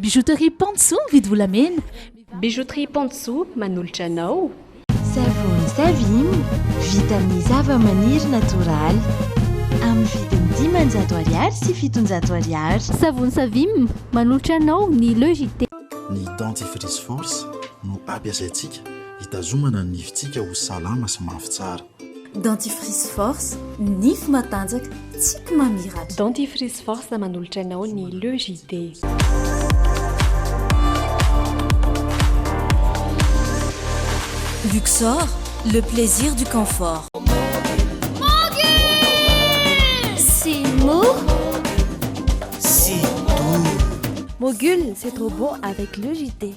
Bijouterie Pantsoa mividy volamena. Bijouterie Pantsoa manolotra anao. Savony Savim, vita amin'ny zavamaniry natoraly. Amin'ny vidiny 500 ariary sy 700 ariary. Savony Savim, manolotra anao ny Le JT. Ny dentifrice force no ampiasaintsika hitazomana ny nifintsika ho salama sy mafy tsara. Dentifrice force, nify matanjaka, tsiky mamiratra. Dentifrice force manolotra anao ny Le JT. Luxor, le plaisir du confort. C'est mou. C'est doux. Mogul, c'est trop bon avec le JT.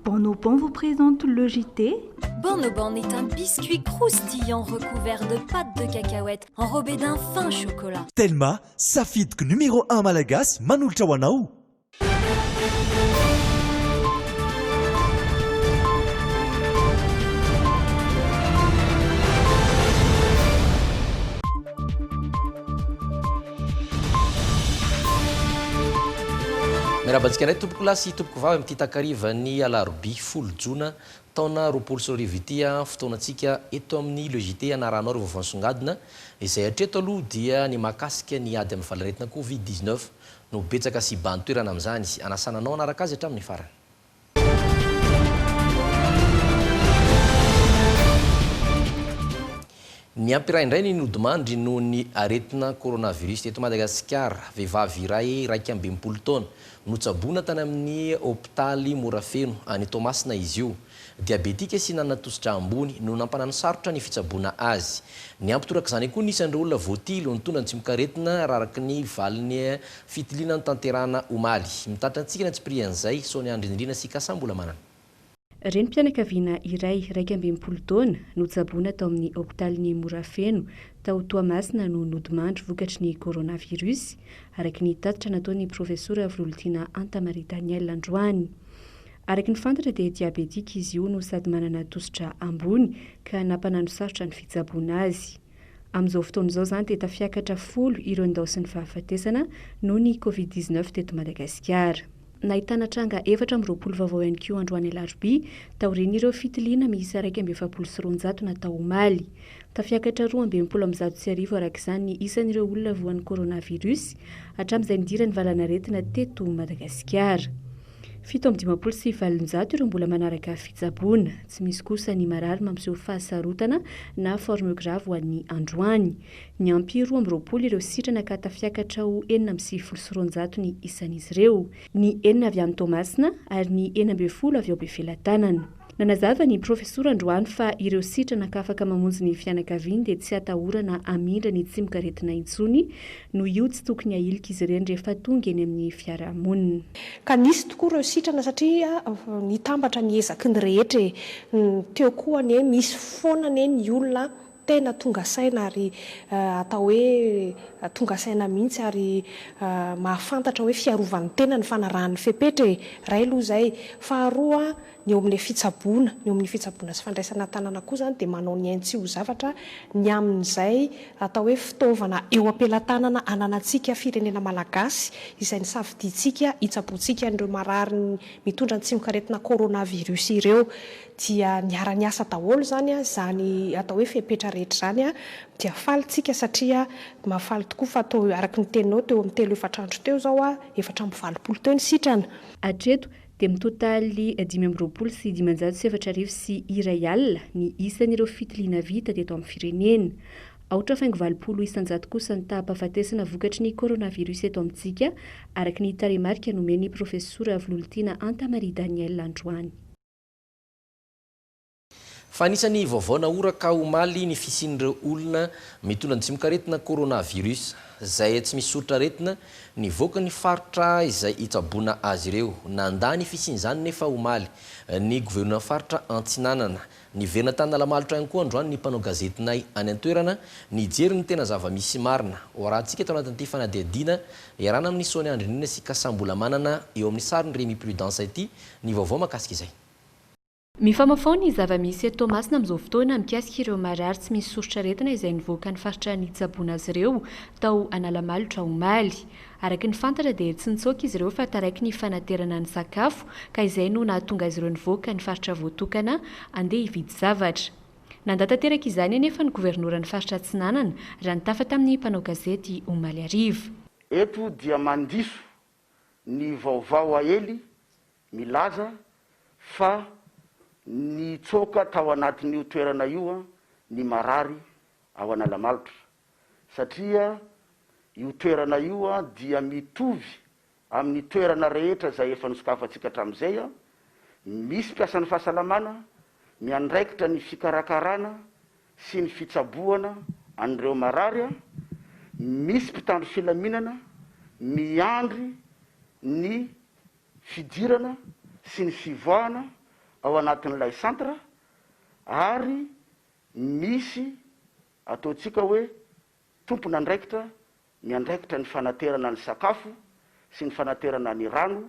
Bonobon vous présente le JT. Bonobon est un biscuit croustillant recouvert de pâte de cacahuète enrobé d'un fin chocolat. Telma, safidiko numéro un malagasy manolotra ho anao. Miarahaba antsika indray tompoko lahy sy tompoko vavy amin'ity takarivan'ny alarobia folo jona taona 2020 ity fotoanantsika eto amin'ny Le JT hanarahanao ireo vaovao nisongadina izay hatreto aloha dia ny mahakasika ny ady amin'ny valanaretina covid 19 no betsaka sy hibahan-toerana amin'izany. Anasana anao hanaraka azy hatramin'ny farany. Niampy iray indray ny nodimandry noho ny aretina coronavirus teto Madagasikara. Vehivavy iray 61 taona, notsaboina tany amin'ny hopitaly Morafeno any Toamasina izy io. Diabetika sy nanana tosidra ambony no nampananosarotra ny fitsaboana azy. Niampy torak'izany koa ny isan'ireo olona voatily ho nitondra ny tsimokaretina raha araka ny valin'ny fitiliana notanterahana omaly. Mitatitra antsika ny antsipirian'izay, Sonia Andrinirina sy Kasa Mbolamanana. Renim-pianakaviana iray 61 taona, notsaboina tao amin'ny hopitalin'i Morafeno tao Toamasina no nodimandry vokatry ny coronavirus, araka ny tatitra nataon'ny Profesora Vololtiana Hanta Marie Daniel androany. Araka ny fantatra dia diabetika izy io no sady manana tosidra ambony ka nampanano sarotra ny fitsaboana azy. Amin'izao fotoana izao izany dia tafiakatra folo ireo nindaosin'ny fahafatesana noho ny Covid 19 teto Madagasikara. Nahitana tranga 24 vaovao ihany koa androany alarobia, taorian'ireo fitiliana miisa 241 natao omaly. Tafiakatra 1162 araka izany ny isan'ireo olona voan'ny coronavirus hatramin'izay nidiran'ny valanaretina teto Madagasikara. 857 ireo mbola manaraka fitsaboana. Tsy misy kosa ny marary mampiseho fahasarotana na forme grave ho an'ny androany. Niampy 22 ireo sitrana ka tafiakatra ho 296 ny isan'izy ireo. Ny enina avy any Toamasina ary ny 16 avy ao Befelatanana. Nanazava ny profesora androany fa ireo sitrana ka afaka mamonjy ny fianakaviany dia tsy atahorana hamindra ny tsimokaretina intsony noho io tsy tokony hahilika izy ireny rehefa tonga eny amin'ny fiarahamonina. Ka nisy tokoa ireo sitrana satria nitambatra ny ezaky ny rehetra e! Teo koa anie misy foana anie ny olona tena tonga saina ary atao hoe tonga saina mihitsy ary mahafantatra hoe fiarovan'ny tena ny fanarahany fepetra e! Iray aloha izay. Faharoa, Ny eo amin'ilay fitsaboana, ny eo amin'ny fitsaboana sy fandraisana an-tanana koa izany dia manao ny ainy tsy ho zavatra ny amin'izay atao hoe fitaovana eo am-pelatanana ananantsika firenena malagasy izay nisafidiantsika hitsaboantsika an'ireo marary mitondra ny tsimokaretina coronavirus ireo. Dia niara-niasa daholo izany izany atao hoe fepetra rehetra izany dia faly tsika satria mahafaly tokoa fa toa araka ny teninao teo amin'ny telo efatra andro teo izao 84 teo ny sitrana. Hatreto dia mitotaly 225 401 ny isan'ireo fitiliana vita teto amin'ny firenena. 8.80% kosa ny taham-pahafatesana vokatry ny coronavirus eto amintsika, araka ny tarehimarika nomen'ny Profesora Vololtiana Hanta Marie Daniel androany. Fa anisan'ny vaovao nahoraka omaly ny fisian'ireo olona mitondra ny tsimokaretina coronavirus, izay tsy misy soritr'aretina, nivoaka ny faritra izay hitsaboana azy ireo. Nandà ny fisian'izany nefa omaly ny governoran'ny faritra Antsinanana. Niverina tany Analamalotra ihany koa androany ny mpanao gazetinay any an-toerana, nijery ny tena zava-misy marina. Hoarahantsika ato anatin'ity fanadihadiana iarahana amin'i Sonia Andrinirina sy Kassam Mbolamanana eo amin'ny sarin'i Rémi Prudence ity ny vaovao mahakasika izay. Mifamafao ny zava-misy eto Toamasina amin'izao fotoana mikasika ireo marary tsy misy soritr'aretina izay nivoaka ny faritra nitsaboana azy ireo tao Analamalotra omaly. Araka ny fantatra dia tsy nitsoaka izy ireo fa taraiky ny fanaterana ny sakafo ka izay no nahatonga azy ireo nivoaka ny faritra voatokana andeha hividy zavatra. Nandà tanteraka izany anefa ny governoran'ny faritra Atsinanana raha nitafa tamin'ny mpanao gazety omaly hariva. Eto dia mandiso ny vaovao aely milaza fa nitsoaka tao anatin'io toerana io ny marary ao Analamalotra satria io toerana io dia mitovy amin'ny toerana rehetra izay efa nosokafantsika hatramin'izay, misy mpiasan'ny fahasalamana miandraikitra ny fikarakarana sy ny fitsaboana an'ireo marary, misy mpitandro filaminana miandry ny fidirana sy ny fivoahana ao anatin'ilay centre ary misy ataontsika hoe tompon'andraikitra miandraikitra ny fanaterana ny sakafo sy ny fanaterana ny rano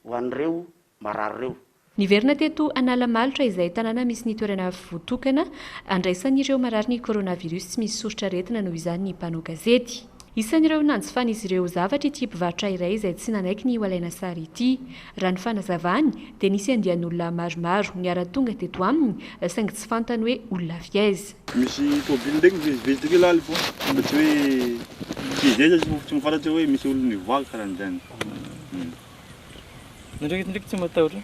ho an'ireo marary ireo. Niverina teto Analamalotra izay tanàna misy ny toerana voatokana andraisan'ireo marary ny coronavirus tsy misy soritr'aretina noho izany ny mpanao gazety. Isan'ireo nanjifan'izy ireo zavatra ity mpivarotra iray izay tsy nanaiky ny ho alaina sary ity. Raha ny fanazavany dia nisy andian'olona maromaro niara-tonga teto aminy saingy tsy fantany hoe olona avy aiza. Misy tôbily ndraiky mivezivezy teke laly fô fa tsy hoe tsy zay zany tsy mahafantatry hoe misy olo nivoaka karan'zany. Nareo eto ndraiky tsy matahotra?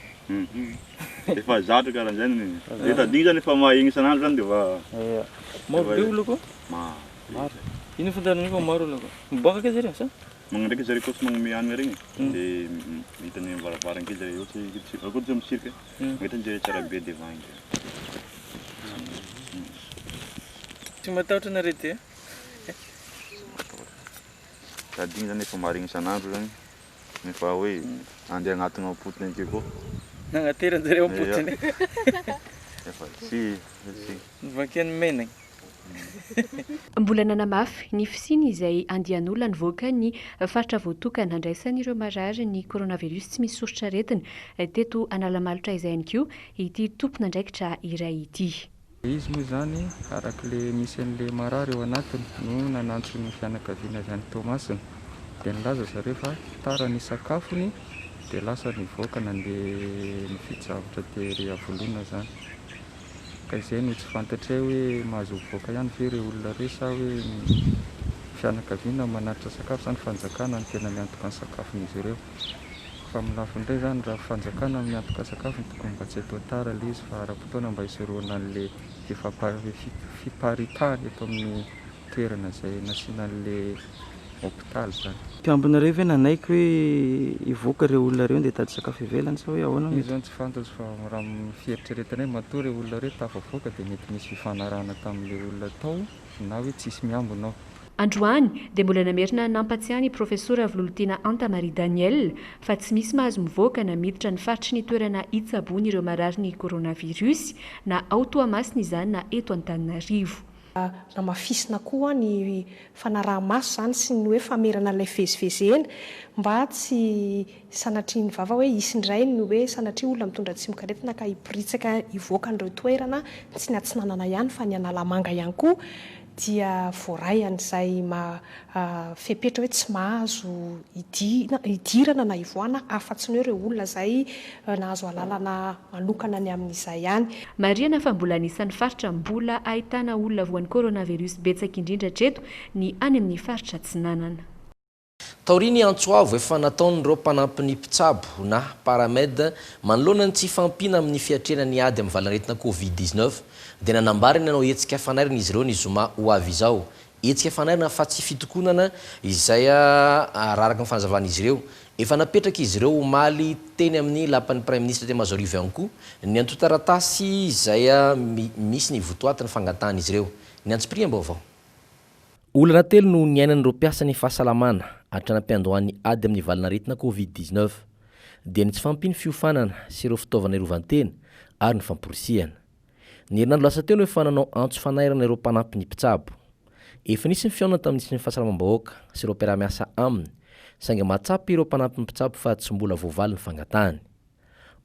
Efa zatra karan'zany anie. Zay tadidiko zany efa mahegny isan'andro zany de efa. Ia. Maro be olo akao? Maro. Maro. Ino ahafantaranareo fa maro olo akao? Miboaka ake zareo sa? Magnano ndraiky zareo koa tsy magnome hanina regny de hitany am varavaran-kely zareo ohatry ohatry zao misirika mahita anjareo tsara be devant igny. Tsy matahotra nareo ty a? Tsy matahotra. Sady igny zany efa maharegny isan'andro zany efa hoe andeha agnatona am-potony akeo koa. Nagnateran-jareo am-potony. Efa tsy tsy. Novakian'ny menagny. Mbola nanamafy ny fisiany izay andian'olona nivoaka ny faritra voatokana handraisan'ireo marary ny coronavirus tsy misy soritr'aretina teto Analamalotra izay ihany koa ity tompon'andraikitra iray ity. Izy moa izany araka ilay misy an'ilay marary ao anatiny no nanantso ny fianakaviana avy any Toamasina dia nilaza zareo fa tara ny sakafony dia lasa nivoaka nandeha nividy zavatra tery Iavoloina izany. Ka izay no tsy fantatray hoe mahazo mivoaka ihany ve ireo olona ireo sa hoe ny fianakaviana manatitra sakafo sa ny fanjakana no tena miantoka ny sakafon'izy ireo. Fa amin'ny lafiny iray izany raha fanjakana no miantoka sakafony tokony mba tsy atao tara ilay izy fa ara-potoana mba hisorohana an'ilay fiparitahana eto amin'ny toerana izay nasiana an'ilay hopitaly izany. Mpiambina ireo ve nanaiky hoe hivoaka ireo olona ireo handeha hitady sakafo ivelany sa hoe ahoana no. Io izany tsy fantatro fa raha ny fieritreretanay matoa ireo olona ireo tafavoaka dia mety misy fifanarahana tamin'ilay olona tao na hoe tsisy miambina ao. Androany dia mbola namerina nampatsiahy ny Profesora Vololontiana Anta Marie Daniel fa tsy misy mahazo mivoaka na miditra ny faritry ny toerana hitsaboana ireo marary ny coronavirus na ao Toamasina izany na eto Antananarivo. Namafisina koa ny fanaraha-maso izany sy ny hoe famerana ilay fivezivezena mba tsy sanatria ny vava hoe hisy indray ny hoe sanatria olona mitondra tsimokaretina ka hiporitsaka hivoaka an'ireo toerana, tsy ny Atsinanana ihany fa ny Analamanga ihany koa dia voaray an'izay fepetra hoe tsy mahazo idirana na ivoahana afa-tsy ny hoe ireo olona izay nahazo alalana manokana ny amin'izay ihany. Marihana fa mbola anisan'ny faritra mbola ahitana olona voan'ny coronavirus betsaka indrindra hatreto ny any amin'ny faritra Atsinanana. Taorian'ny antso avo efa nataon'ireo mpanampy ny mpitsabo na Paramed manoloana ny tsy fahampiana amin'ny fiatrehana ny ady amin'ny valanaretina Covid 19 dia nanambara ny hanao hetsika fanairana izy ireo ny zoma ho avy izao. Hetsika fanairana fa tsy fitokonana izay raha araka ny fanazavan'izy ireo. Efa napetrak'izy ireo omaly teny amin'ny lapan'ny Praiminisitra teny Mahazoarivo ihany koa ny antontan-taratasy izay misy ny votoatin'ny fangatahan'izy ireo. Ny antsipiriam-baovao. Olana telo no niainan'ireo mpiasan'ny fahasalamana hatrany am-piandohan'ny ady amin'ny valanaretina Covid 19, dia ny tsy fahampian'ny fiofanana sy ireo fitaovana irovan-tena ary ny famporisihana. Ny herinandro lasa teo no efa nanao antso fanairana ireo mpanampy ny mpitsabo. Efa nisy ny fihaonana tamin'ny minisitry ny fahasalamam-bahoaka sy ireo mpiara-miasa aminy, saingy mahatsapa ireo mpanampy ny mpitsabo fa tsy mbola voavaly ny fangatahany.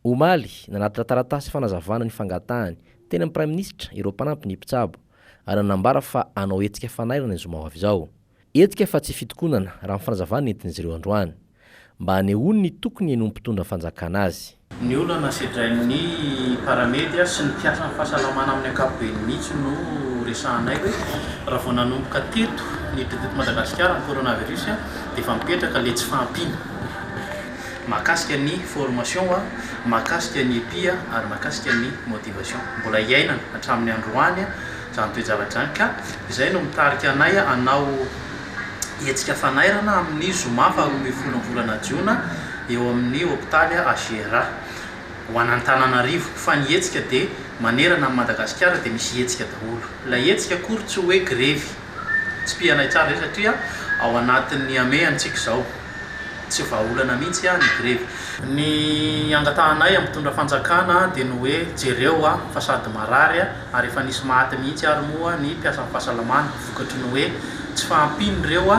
Omaly, nanatitra taratasy fanazavana ny fangatahany teny amin'ny Praiminisitra ireo mpanampy ny mpitsabo ary nanambara fa hanao hetsika fanairana ny zoma ho avy izao. Hetsika fa tsy fitokonana, raha ny fanazavana nentin'izy ireo androany. Mba hanehoany ny tokony henoin'ny mpitondra fanjakana azy. Ny olana sedrain'ny paramed sy ny mpiasan'ny fahasalamana amin'ny ankapobeny mihitsy no resahanay hoe raha vao nanomboka teto niditra teto Madagasikara ny coronavirus dia efa mipetraka ilay tsy fahampiana mahakasika ny formation, mahakasika ny epi ary mahakasika ny motivation. Mbola iainana hatramin'ny androany izany toe-javatra izany ka izay no mitarika anay hanao hetsika fanairana amin'ny zoma faha 12 ny volana jona eo amin'ny hopitaly HJRA ho an'Antananarivo fa ny hetsika dia manerana an'i Madagasikara dia misy hetsika daholo. Ilay hetsika akory tsy hoe grevy, tsipihanay tsara izay satria ao anatin'ny hamehana isika izao. Tsy vahaolana mihitsy ny grevy. Ny angatahanay amin'ny mpitondra fanjakana dia ny hoe jereo fa sady marary ary efa nisy maty mihitsy ary moa ny mpiasan'ny fahasalamana vokatry ny hoe tsy fahampian'ireo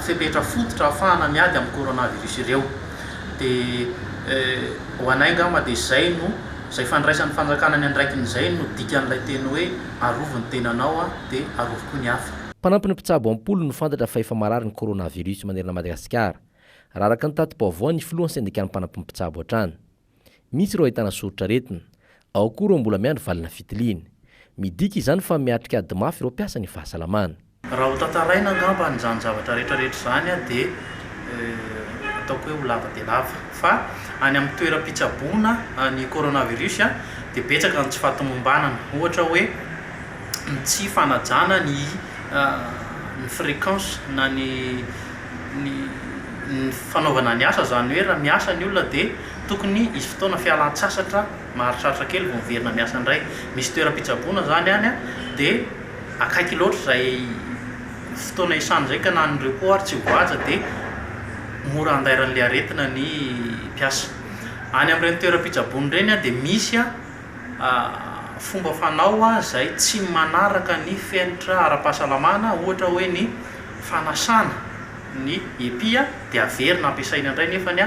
fepetra fototra ahafahana miady amin'ny coronavirus ireo. Dia ho anay angamba dia izay no, izay fandraisan'ny fanjakana ny andraikiny izay no dikan'ilay teny hoe arovy ny tenanao dia arovy koa ny hafa. Mpanampy ny mpitsabo am-polony no fantatra fa efa marary ny coronavirus manerana Madagasikara, raha araka ny tati-baovao ny filohan'ny sendikan'ny mpanampy ny mpitsabo hatrany. Misy ireo ahitana soritr'aretina, ao koa ireo mbola miandry valina fitiliana. Midika izany fa miatrika ady mafy ireo mpiasan'ny fahasalamana. Raha ho tantaraina angamba an'izany zavatra rehetra rehetra izany dia ataoko hoe ho lava dia lava. Fa any amin'ny toeram-pitsaboana ny coronavirus dia betsaka ny tsy fahatomombanana. Ohatra hoe ny tsy fanajana ny ny fréquence na ny ny ny fanaovana ny asa, izany hoe raha miasa ny olona dia tokony hisy fotoana fialan-tsasatra maharitraritra kely vao miverina miasa indray. Misy toeram-pitsaboana izany any dia akaiky loatra izay fotoana iasana izay ka na ny repos ary tsy voahaja dia mora andairan'ilay aretina ny mpiasa. Any amin'ireny toeram-pitsaboana ireny dia misy fomba fanao izay tsy manaraka ny fenitra ara-pahasalamana, ohatra hoe ny fanasana ny epi dia averina ampiasaina indray nefa ny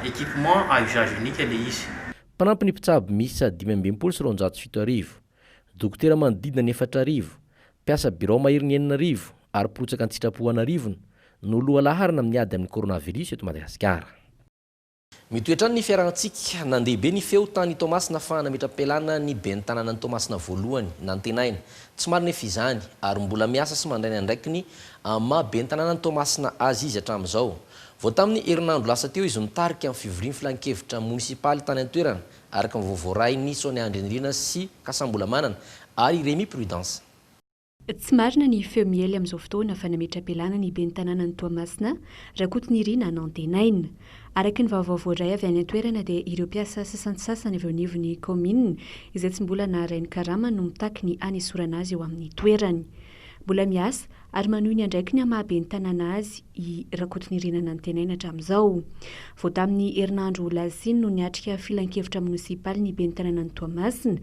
équipement à usage unique ilay izy. Mpanampy ny mpitsabo miisa 7265, dokotera manodidina ny 4000, mpiasa birao maherin'ny 6000 ary mpirotsaka an-tsitrapo an'arivony no lohalaharana amin'ny ady amin'ny coronavirus eto Madagasikara. Mitohy hatrany ny fiarahantsika. Nandeha be ny feo tany Toamasina fa nametra-pialana ny ben'ny tanànan'i Toamasina voalohany, Nantenaina. Tsy marina nefa izany, ary mbola miasa sy mandray ny andraikiny amin'ny maha ben'ny tanànan'i Toamasina azy izy hatramin'izao. Vao tamin'ny herinandro lasa teo izy no nitarika ny fivorian'ny filankevitra monisipaly tany an-toerana, araka ny vaovao voarain'i Sonia Andrianirina sy Kasambolamanana ary Rémi Prudence. Tsy marina ny feo miely amin'izao fotoana fa nametra-pialana ny ben'ny tanànan'i Toamasina, Rakotonirina Nantenaina. Araka ny vaovao voaray avy any an-toerana dia ireo mpiasa sasantsasany avy eo anivon'ny kaominina izay tsy mbola naharay ny karamany no mitaky ny hanesorana azy eo amin'ny toerany. Mbola miasa ary manohy ny andraikiny amin'ny maha ben'ny tanàna azy i Rakotonirina Nantenaina hatramin'izao. Vao tamin'ny herinandro lasa iny no niatrika filankevitra monisipaly ny ben'ny tanànan'i Toamasina.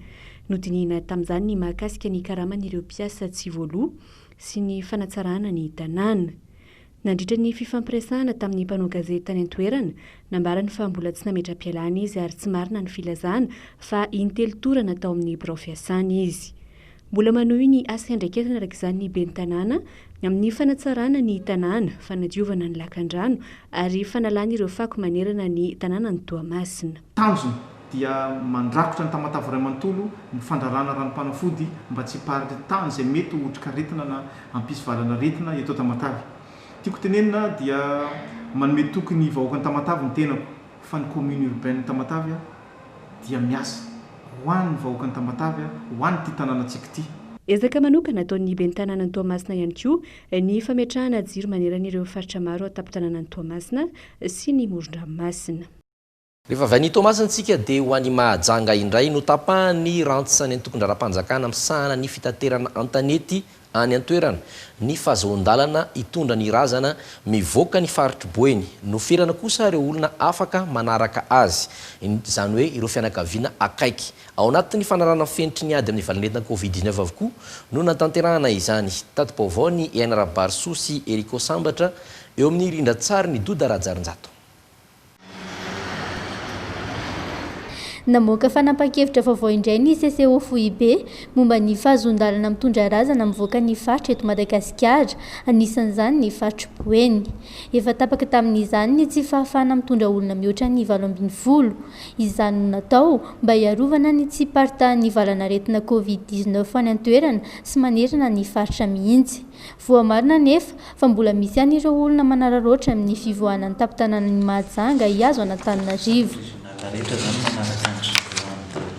Nodinihina tamin'izany ny mahakasika ny karaman'ireo mpiasa tsy voaloa sy ny fanatsarana ny tanàna. Nandritra ny fifampiresahana tamin'ny mpanao gazety tany an-toerana, nambarany fa mbola tsy nametra-pialana izy ary tsy marina ny filazana fa intelo torana tao amin'ny birao fiasany izy. Mbola manohy ny asa iandraiketana araka izany ny ben'ny tanàna amin'ny fanatsarana ny tanàna, fanadiovana ny lakandrano ary fanalana ireo fako manerana ny tanànan'i Toamasina. Tanjona dia mandrakotra ny Tamatave iray manontolo ny fandrarana ranom-panafody mba tsy hiparitahan' izay mety ho otrikaretina na hampisy valan'aretina eto Tamatave. Tiako tenenina dia manome toky ny vahoakan'i Tamatave ny tenako fa ny commune urbaine Tamatave dia miasa ho an'ny vahoakan'i Tamatave, ho an'ity tanànantsika ity. Ezaka manokana ataon'ny ben'ny tanànan'i Toamasina ihany koa ny fametrahana jiro manerana ireo faritra maro ao an-tampon-tanànan'i Toamasina sy ny moron-dranomasina. Rehefa avy any Toamasina isika dia ho any Mahajanga indray. Notapahan'ny rantsan'ny antokon-draharaham-panjakana misahana ny fitaterana an-tanety any an-toerana ny fahazoan-dalana hitondra ny razana mivoaka ny faritr'i Boeny. Noferana kosa ireo olona afaka manaraka azy, izany hoe ireo fianakaviana akaiky. Ao anatin'ny fanarahana fenitry ny ady amin'ny valanaretina Covid 19 avokoa no natanterahana izany. Tati-baovao ny Aina Rabarisoa sy Erico Sambatra eo amin'ny rindran-tsarin'i Doda Rajarinjato. Namoaka fanapahan-kevitra vaovao indray ny CCO Foibe momba ny fahazoan-dalana mitondra razana mivoaka ny faritra eto Madagasikara, anisan'izany ny faritr'i Boeny. Efa tapaka tamin'izany ny tsy fahafahana mitondra olona mihoatra ny 18. Izany no natao mba hiarovana ny tsy hiparitahan'ny valanaretina Covid 19 any an-toerana sy manerana ny faritra mihitsy. Voamarina anefa fa mbola misy ihany ireo olona manararaotra amin'ny fivoahana ny tampon-tanànan'i Mahajanga hihazo an'Antananarivo. Régional rehetra zany manaraka an-dry zareo any daholo.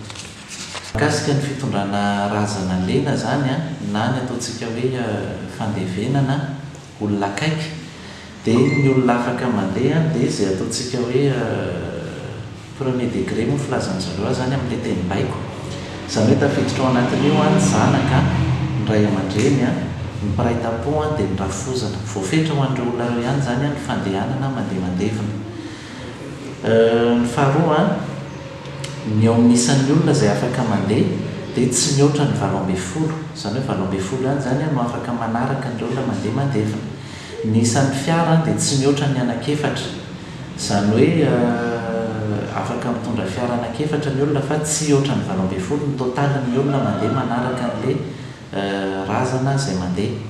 Mikasika ny fitondrana razana lena zany an, na ny ataontsika hoe fandevenana olona akaiky, dia ny olona afaka mandeha dia izay ataontsika hoe premier degré moa filazan-dry zareo azy izany amin'ilay teny baiko. Izany hoe tafiditra ao anatin'io ny zanaka, ny ray aman-dreny, ny mpiray tampo dia ny rafozana. Voafetra ho an'ireo olona ireo ihany izany ny fandehanana mandeha mandevina. Ny faharoa, ny eo amin'ny isan'ny olona izay afaka mandeha dia tsy mihoatra ny 18. Izany hoe 18 ihany izany no afaka manaraka an'ireo olona mandeha mandevina. Ny isan'ny fiara dia tsy mihoatra ny anankiefatra. Izany hoe afaka mitondra fiara anankiefatra ny olona fa tsy hihoatra ny 18 ny totalin'ny olona mandeha manaraka an'ilay razana izay mandeha.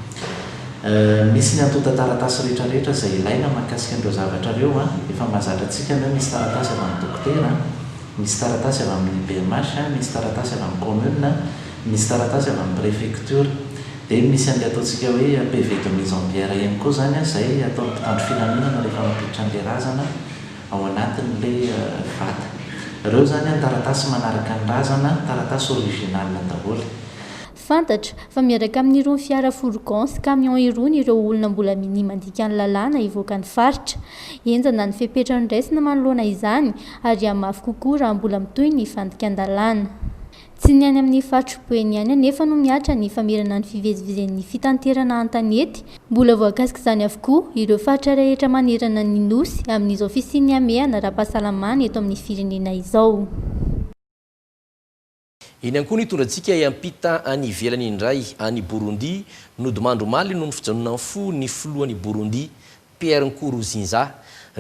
Misy ny antontan-taratasy rehetra rehetra izay ilaina mahakasika an'ireo zavatra ireo. Efa mahazatra antsika ny hoe misy taratasy avy amin'ny dokotera, misy taratasy avy amin'ny BMH, misy taratasy avy amin'ny commune, misy taratasy avy amin'ny préfecture. Dia misy an'ilay ataontsika hoe PV de mise en bière ihany koa izany izay ataon'ny mpitandro filaminana rehefa mampiditra an'ilay razana ao anatin'ilay vata. Ireo izany an, taratasy manaraka ny razana, taratasy original daholo. Fantatra fa miaraka amin'irony fiara fourgon sy camion irony ireo olona mbola minia mandika ny lalàna hivoaka ny faritra. Henjana ny fepetra noraisina manoloana izany ary hihamafy kokoa raha mbola mitohy ny fandikan-dalàna. Tsy ny any amin'ny faritr'i Boeny ihany anefa no mihatra ny famerana ny fivezivezen'ny fitanterana an-tanety. Mbola voakasik'izany avokoa ireo faritra rehetra manerana ny Nosy amin'izao fisian'ny hamehana ara-pahasalamana eto amin'ny firenena izao. Iny ihany koa no hitondra antsika hiampita any ivelany indray, any Burundi. Nodimandry omaly noho ny fijanonan'ny fo ny filohan'i Burundi, Pierre Nkurunziza.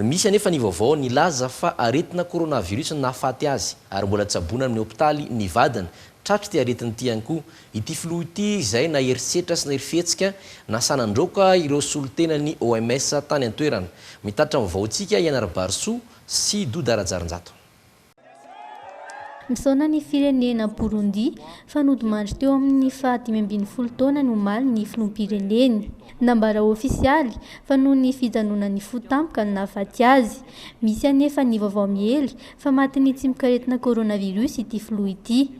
Misy anefa ny vaovao nilaza fa aretina coronavirus no nahafaty azy ary mbola tsaboina amin'ny hopitaly ny vadiny. Tratr'ity aretina ity ihany koa ity filoha ity izay nahery setra sy nahery fihetsika nasa-nandroaka ireo solontenan'ny OMS tany an-toerana. Mitatitra ny vaovaontsika i Anna Rabarisoa sy Doda Rajarinjato. Misaona ny firenena Burundi fa nodimandry teo amin'ny faha 15 taonany omaly ny filoham-pireneny. Nambara ofisialy fa noho ny fijanonan'ny fo tampoka no nahafaty azy. Misy anefa ny vaovao miely fa matin'ny tsimokaretina coronavirus ity filoha ity.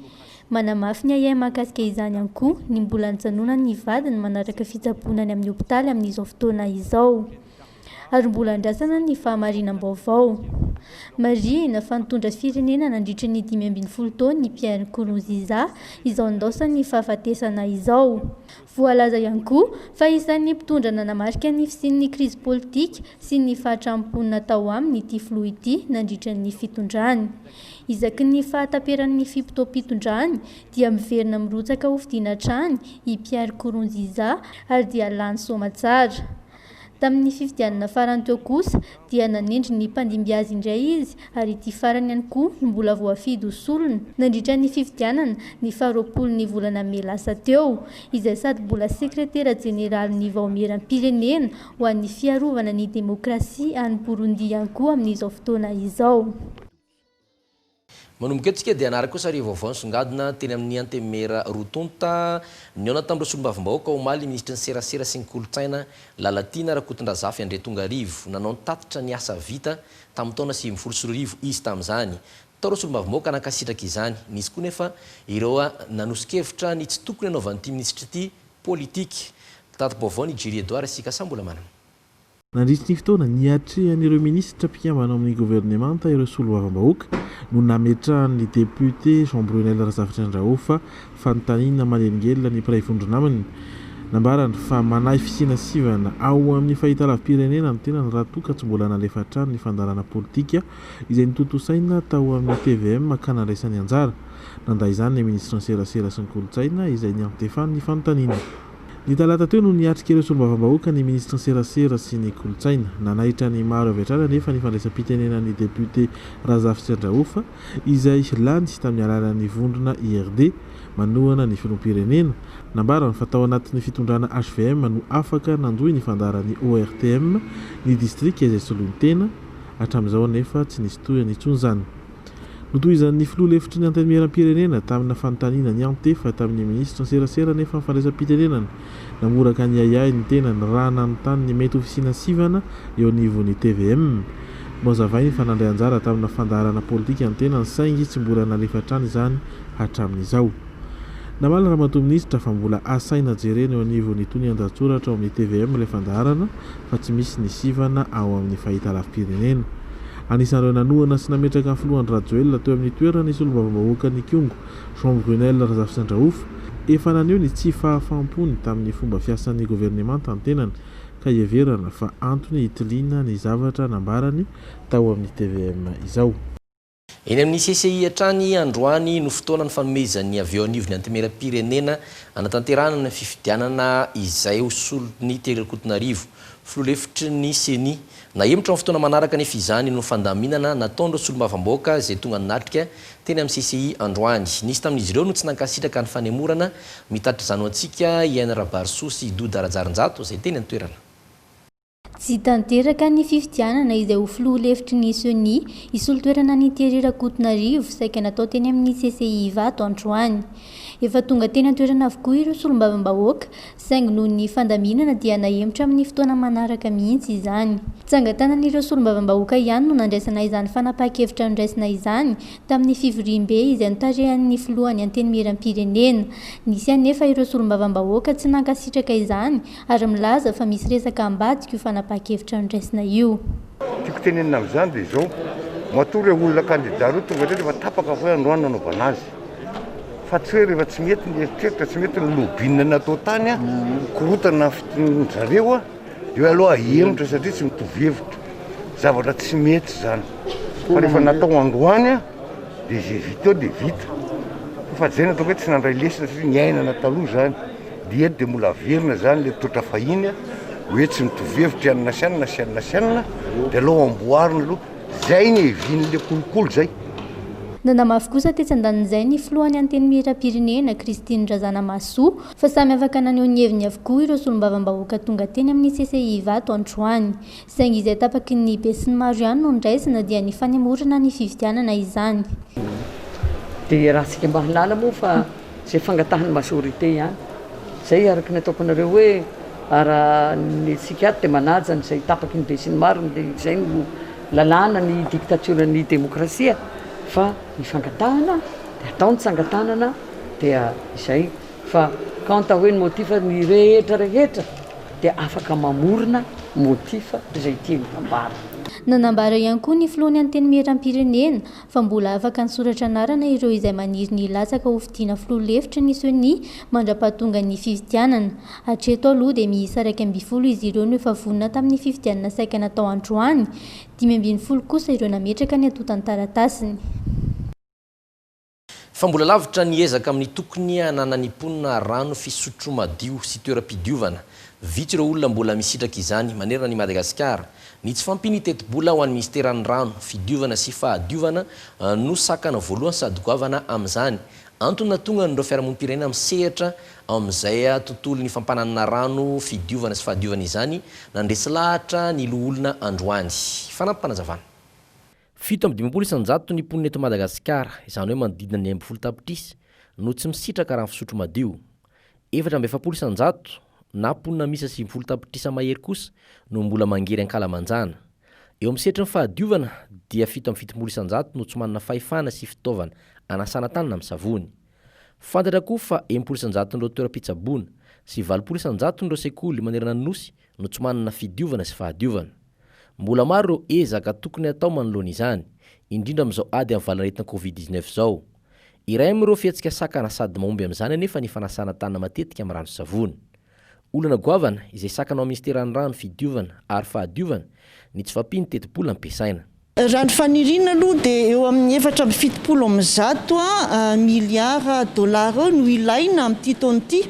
Manamafy ny ahiahy mahakasika izany ihany koa ny mbola nijanonan'ny vadiny manaraka fitsaboana any amin'ny hopitaly amin'izao fotoana izao. ary mbola andrasana ny fahamarinam-baovao. Marihina fa nitondra firenena nandritra ny 15 taona i Pierre Nkurunziza, izao nindaosan'ny fahafatesana izao. Voalaza ihany koa fa isan'ny mpitondra nanamarika ny fisian'ny krizy politika sy ny fahatran'ny mponina tao aminy ity filoha ity nandritra ny fitondrany. Isaky ny fahataperan'ny fe-potoam-pitondrany dia miverina mirotsaka hofidiana hatrany i Pierre Nkurunziza ary dia lany soamatsara. Tamin'ny fifidianana farany teo kosa dia nanendry ny mpandimby azy indray izy ary ity farany ihany koa no mbola voafidy ho solony nandritra ny fifidianana ny faharoapolo ny volana mey lasa teo, izay sady mbola sekretera jeneralin'ny Vaomieram-pirenena ho an'ny fiarovana ny demokrasia any Burundi ihany koa amin'izao fotoana izao. Manomboka eto isika dia hanaraka kosa ireo vaovao nisongadina teny amin'ny Antenimiera roa tonta. Nihaona tamin'ireo solombavambahoaka omaly ny minisitry ny Serasera sy ny Kolontsaina, Lalatiana Rakotondrazafy Andriatongarivo. Nanao ny tatitra ny asa vita tamin'ny taona 2019 izy tamin'izany. Tao ireo solombavambahoaka nankasitraka izany. Nisy koa nefa ireo nanoso-kevitra ny tsy tokony hanaovan'ity minisitra ity politika. Tati-baovao ny Jerry Edouard sy Kasambolamana. Nandritry ny fotoana niatrehan'ireo minisitra mpikambana ao amin'ny governemanta ireo solombavambahoaka no nametrahan'ny depiote Jean Brunelle Razafitriandraofa fanontaniana manelingelina ny mpiray vondrona aminy. Nambarany fa manahy fisiana sivana ao amin'ny fahitalavi-pirenena ny tenany raha toa ka tsy mbola nalefa hatrany ny fandaharana politika izay notontosaina tao amin'ny tvm ka nandraisany anjara. Nandà izany ny minisitry ny serasera sy ny kolontsaina izay niantefan'ny fanontaniana. Ny talata teo no niatrika ireo solombavambahoaka ny minisitry ny serasera sy ny kolontsaina. Nanaitra ny maro avy hatrany anefa ny fandraisam-pitenenan'ny depiote Razafitsiandraofa izay lany tamin'ny alalan'ny vondrona IRD manohana ny filoham-pirenena. Nambarany fa tao anatin'ny fitondrana hvm no afaka nandohy ny fandaharan'ny ORTM ny distrika izay soloiny tena, hatramin'izao anefa tsy nisy tohiny intsony izany. Notohizan'ny filoha lefitry ny Antenimierampirenena tamina fanontaniana niantefa tamin'ny minisitry ny serasera anefa ny fandraisam-pitenenana. Namoraka ny ahiahy ny tenany raha nanontany ny mety ho fisiana sivana eo anivon'ny tvm. Nohazavainy fa nandray anjara tamina fandaharana politika ny tenany saingy tsy mbola nalefa hatrany izany hatramin'izao. Namaly Ramatoa Minisitra fa mbola asaina jerena eo anivon'ny tonian-dahatsoratra ao amin'ny tvm ilay fandaharana fa tsy misy ny sivana ao amin'ny fahitalavi-pirenena. Anisan'ireo nanohana sy nametraka ny filoha Andry Rajoelina teo amin'ny toerany ny solombavambahoakan'Ikongo, Jean Brunelle Razafisandrahofa. Efa naneho ny tsy fahafahampony tamin'ny fomba fiasan'ny governemanta ny tenany ka iheverana fa antony hitiliana ny zavatra nambarany tao amin'ny tvm izao. Eny amin'ny CCI hatrany androany no fotoana nifanomezan'ny avy eo anivon'ny Antenimierampirenena hanatanterahana ny fifidianana izay ho solon'i Thierry Rakotonarivo, filoha lefitry ny Ceni. Nahemotra amin'ny fotoana manaraka anefa izany noho ny fandaminana nataon'ireo solombavambahoaka izay tonga nanatrika teny amin'ny CCI androany. Nisy tamin'izy ireo no tsy nankasitraka ny fanemorana. Mitatitra izany ho antsika i Aina Rabarisoa sy i Doda Rajarinjato izay teny an-toerana. Tsy tanteraka ny fifidianana izay ho filoha lefitry ny Ceni hisolo toerana an'i Thierry Rakotonarivo saika natao teny amin'ny CCI Ivato androany. Efa tonga teny an-toerana avokoa ireo solombavambahoaka saingy noho ny fandaminana dia nahemotra amin'ny fotoana manaraka mihitsy izany. Tsangan-tanan'ireo solombavambahoaka ihany no nandraisana izany fanapahan-kevitra noraisina izany tamin'ny fivoriambe izay notarihan'ny filohan'ny Antenimierampirenena. Nisy anefa ireo solombavambahoaka tsy nankasitraka izany ary milaza fa misy resaka ambadika io fanapahan-kevitra noraisina io. Tiako tenenina amin'izany dia izao, matoa ireo olona kandida ireo tonga teto efa tapaka fa hoe androany no anaovana azy. Fa tsy hoe rehefa tsy mety ny eritreritra, tsy mety ny lobbying natao tany, korontana ny zareo dia hoe aleo ahemotra satria tsy mitovy hevitra. Zavatra tsy mety izany. Fa rehefa natao androany dia izay vita eo dia vita. Fa izay no ataoko hoe tsy nandray lesona satria niainana taloha izany. Dia eto dia mbola averina izany ilay toetra fahiny hoe tsy mitovy hevitra i anona sy anona sy anona sy anona dia aleo amboarina aloha. Izay ny hevian'ilay kolikoly izay. Nanamafy kosa tetsy andanin'izay ny filohan'ny Antenimierampirenena, Christine Razanamahasoa, fa samy afaka naneho ny heviny avokoa ireo solombavambahoaka tonga teny amin'ny CCI Ivato androany. Saingy izay tapaky ny besinimaro ihany no noraisina dia ny fanemorana ny fifidianana izany. Dia iarahantsika mahalala moa fa izay fangatahan'ny majorité ihany. Izay araka ny ataoko anareo hoe raha ny antsika ato dia manaja an'izay tapaky ny besinimaro, izay no lalàna ny dictature ny demokrasia fa ny fangatahana dia atao ny tsangan-tanana dia izay. Fa quant à hoe ny motif ny rehetra rehetra dia afaka mamorona motif izay tiany hambara. Nanambara ihany koa ny filohan'ny Antenimierampirenena fa mbola afaka nisoratra anarana ireo izay maniry ny hilatsaka ho fidiana filoha lefitry ny Ceni mandra-pahatonga ny fifidianana. Hatreto aloha dia miisa 11 izy ireo no efa vonona tamin'ny fifidianana saika natao androany, 15 kosa ireo nametraka ny antontan-taratasiny. Fa mbola lavitra ny ezaka amin'ny tokony hananan'ny mponina rano fisotro madio sy toeram-pidiovana. Vitsy ireo olona mbola misitraka izany manerana an'i Madagasikara. Ny tsy fahampian'ny tetibola ho an'ny minisiteran'ny rano, fidiovana sy fahadiovana no sakana voalohany sady goavana amin'izany. Antony nahatonga an'ireo fiarahamonim-pirenena misehatra ao amin'izay tontolon'ny fampananana rano, fidiovana sy fahadiovana izany nandresy lahatra ny loholona androany. Fanampim-panazavana. 57% ny mponina eto Madagasikara, izany hoe manodidina ny 11 tapitrisa, no tsy misitraka rano fisotro madio. 44% na mponina miisa 90 tapitrisa mahery kosa no mbola mangery ankalamanjana. Eo amin'ny sehatry ny fahadiovana dia 77% no tsy manana fahefana sy fitaovana anasana tanana amin'ny savony. Fantatra koa fa 60 isan-jaton'ireo toeram-pitsaboana sy 80 isan-jaton'ireo sekoly manerana ny Nosy no tsy manana fidiovana sy fahadiovana. Mbola maro ireo ezaka tokony hatao manoloana izany, indrindra amin'izao ady amin'ny valanaretina Covid 19 izao. Iray amin'ireo fihetsika sakana sady mahomby amin'izany anefa ny fanasana tanana matetika amin'ny rano sy savony. Olana goavana izay sakana ao amin'ny minisiteran'ny rano, fidiovana ary fahadiovana ny tsy fahampian'ny tetibola ampiasaina. Raha ny faniriana aloha dia eo amin'ny 174 miliara dolara eo no ilaina amin'ity taona ity.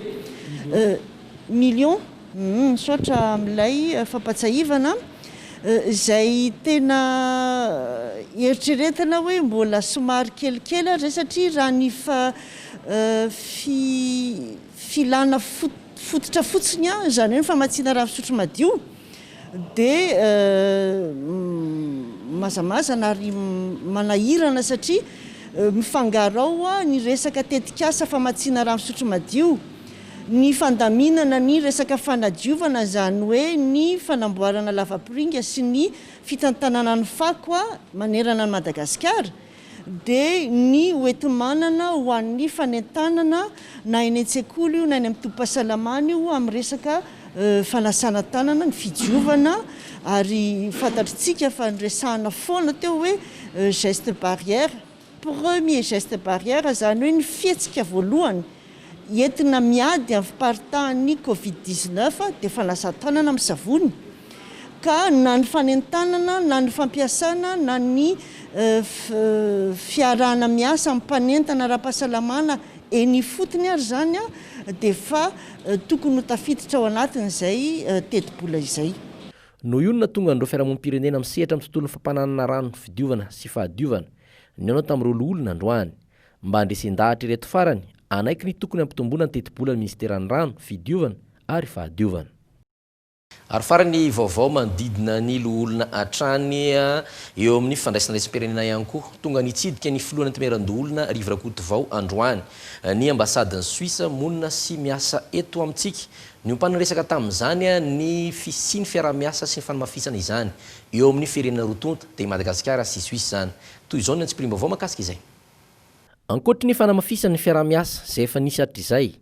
Millions. Misaotra amin'ilay fampatsahivana izay tena eritreretina hoe mbola somary kelikely ary izay satria raha ny filana fototra fotsiny izany hoe ny famatsiana rano fisotro madio dia mazamazana ary manahirana satria mifangaro ao ny resaka tetikasa famatsiana rano fisotro madio, ny fandaminana ny resaka fanadiovana izany hoe ny fanamboarana lavapiringa sy ny fitantanana ny fako manerana an'i Madagasikara dia ny hoenti-manana ho an'ny fanentanana na eny an-tsekoly io na eny amin'ny tobim-pahasalamana io amin'ny resaka fanasana tanana, ny fidiovana ary fantatritsika fa noresahana foana teo hoe geste barrière, premier geste barrière izany hoe ny fihetsika voalohany entina miady amin'ny fiparitahan'ny covid 19 dia fanasan-tanana amin'ny savony ka na ny fanentanana na ny fampiasana na ny fiarahana miasa amin'ny mpanentana ara-pahasalamana eny ifotony ary izany dia efa tokony ho tafiditra ao anatin'izay tetibola izay. Noho io no nahatonga an'ireo fiarahamonim-pirenena misehatra amin'ny tontolon'ny fampananana rano fidiovana sy fahadiovana nihaona tamin'ireo loholona androany. Mba handresen-dahatra ireto farany, hanaiky ny tokony hampitomboana ny tetibolan'ny minisiteran'ny rano, fidiovana ary fahadiovana. Ary farany vaovao manodidina ny loholona hatrany eo amin'ny fandraisana raisim-pirenena ihany koa. Tonga nitsidika ny filohan'ny Antenimierandoholona Rivo Rakotovao androany ny ambasadin'i Suisse monina sy miasa eto amintsika. Niompanana resaka tamin'izany ny fisian'ny fiaraha-miasa sy ny fanamafisana izany eo amin'ny firenena roa tonta dia i Madagasikara sy Suisse izany. Toy izao ny antsipiriam-baovao mahakasika izay. Ankoatry ny fanamafisana ny fiaraha-miasa izay efa nisy hatrizay,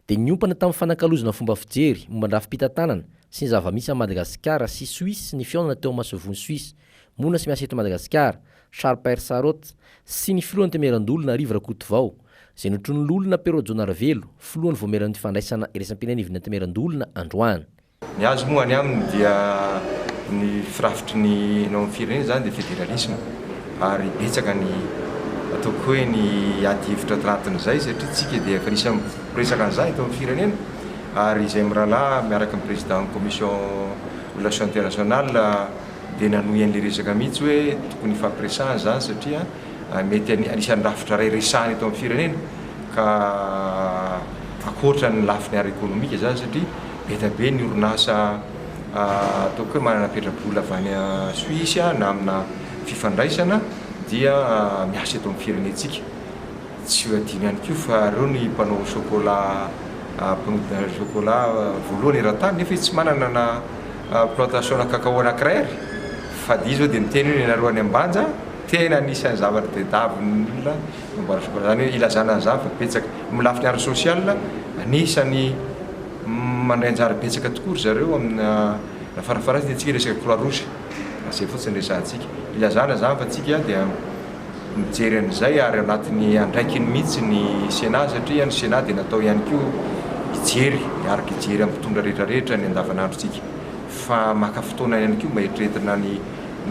dia niompana tamin'ny fanakalozana fomba fijery momba ny rafi-pitantanana sy ny zava-misy any Madagasikara sy Suisse ny fihaonana teo amin'ny masoivohon'i Suisse monina sy miasa eto Madagasikara, Charles Persarot, sy ny filohan'ny Antenimierandoholona Rivo Rakotovao, izay notronin'ny Loholona Pero Jaonarivelo, filohan'ny Vaomieran'ny Fifandraisana Iraisam-pirenena ivon'ny Antenimierandoholona androany. Ny azy moa any aminy dia ny firafitry ny eo amin'ny firenena izany dia federalisme ary betsaka ny ataoko hoe ny ady hevitra tanatin'izay satria tsika dia efa nisy miresaka an'izany eto amin'ny firenena ary izay mirahalahy miaraka amin'ny président commission relation internationale dia nanohy an'ilay resaka mihitsy hoe tokony hifampiresahana izany satria mety anisan'ny rafitra iray resahana eto amin'ny firenena ka ankoatra ny lafiny ara-ekonomika izany satria be dia be ny orinasa ataoko hoe manana petra-bola avy any Suisse na amina fifandraisana dia miasa eto amin'ny firenentsika. Tsy ho adino ihany koa fa ireo ny mpanao chocolat, mpanodina chocolat voalohany eran-tany nefa izy tsy manana na plantation-na cacao anankiray ary fa dia izy izao dia miteny hoe ny anareo any Ambanja tena anisan'ny zavatra tadiavin'ny olona mamboara chocolat. Izany hoe ilazana an'izany fa betsaka. Amin'ny lafiny ara-social, anisan'ny Mandray anjara betsaka tokoa ry zareo amina na farafaharatsiny antsika resaka croix rouge raha izay fotsiny resahantsika. Ilazana izany fa tsika dia mijery an'izay ary anatin'ny andraikiny mihitsy ny Sénat satria ny Sénat dia natao ihany koa hijery, hiaraka hijery amin'ny mpitondra rehetra rehetra ny andavanandrontsika fa maka fotoana ihany koa mba eritreretina ny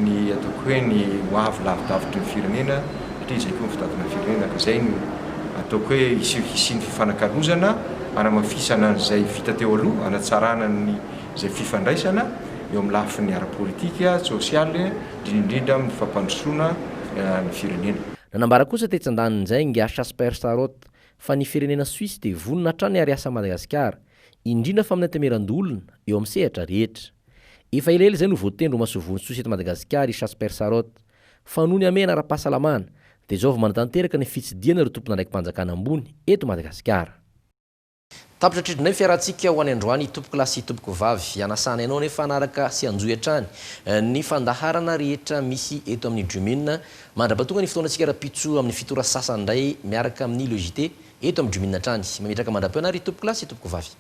ny ataoko hoe ny ho avy lavidavitry ny firenena satria izay koa ny fitantana ny firenena ka izay no ataoko hoe hisian'ny fifanakalozana hanamafisana an'izay vita teo aloha, hanatsarana ny izay fifandraisana eo amin'ny lafiny ara-politika, tsosialy, indrindra indrindra amin'ny fampandrosoana ny firenena. Nanambara kosa tetsy andanin'izay ingahy Chasper Sarot fa ny firenena Suisse dia vonona hatrany ary hiasa Madagasikara, indrindra fa amin'ny antemeran-doholona, eo amin'ny sehatra rehetra. Efa elaela izay no voatendry ho masoivohon'ny Suisse eto Madagasikara i Chasper Sarot, fa noho ny hamehana ara-pahasalamana dia izao vao manatanteraka ny fitsidihana ireo tompon'andraiki-panjakana ambony eto Madagasikara. Tapitra hatreto indray ny fiarahantsika ho any androany tompokolahy sy tompokovavy. Hanasana anao anefa hanaraka sy hanjohy hatrany ny fandaharana rehetra misy eto amin'ny Dream'in. Mandra-pahatonga ny fotoanantsika rahampitso amin'ny fito ora sasany indray miaraka amin'ny Le JT eto amin'ny Dream'in hatrany. Mametraka mandra-peo anareo tompokolahy sy tompokovavy.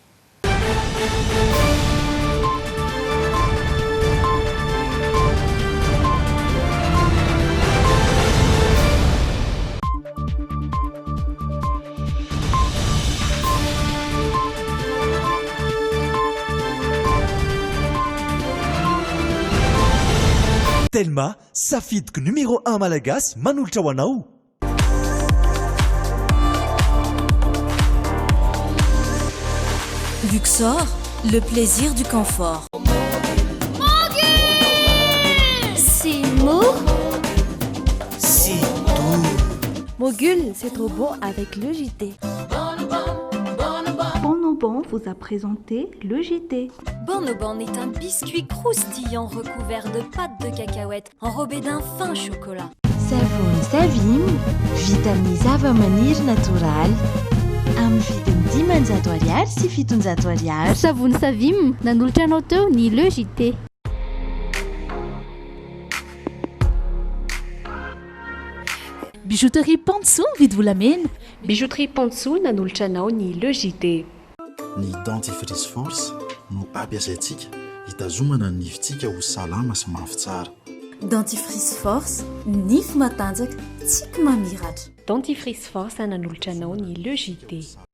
Telma, safidiko numéro un malagasy manolotra ho anao. Luxor. Le plaisir du confort. C'est mou. C'est doux. Mogul, c'est trop bon avec le JT. Bonobon vous a présenté le JT. Bonobon est un biscuit croustillant recouvert de pâte de cacahuète enrobé d'un fin chocolat. Savony Savim, vita amin'ny zavamaniry natoraly. Amin'ny vidiny 500 ariary sy 700 ariary. Savony Savim, nanolotra anao teo ny le JT. Bijouterie Pantsoa mividy volamena. Bijouterie Pantsoa nanolotra anao ny le JT. Ny dentifrice force no ampiasaintsika hitazomana ny nifintsika ho salama sy mafy tsara. Dentifrice Force, nify matanjaka, tsiky mamiratra. Dentifrice Force nanolotra anao ny le JT.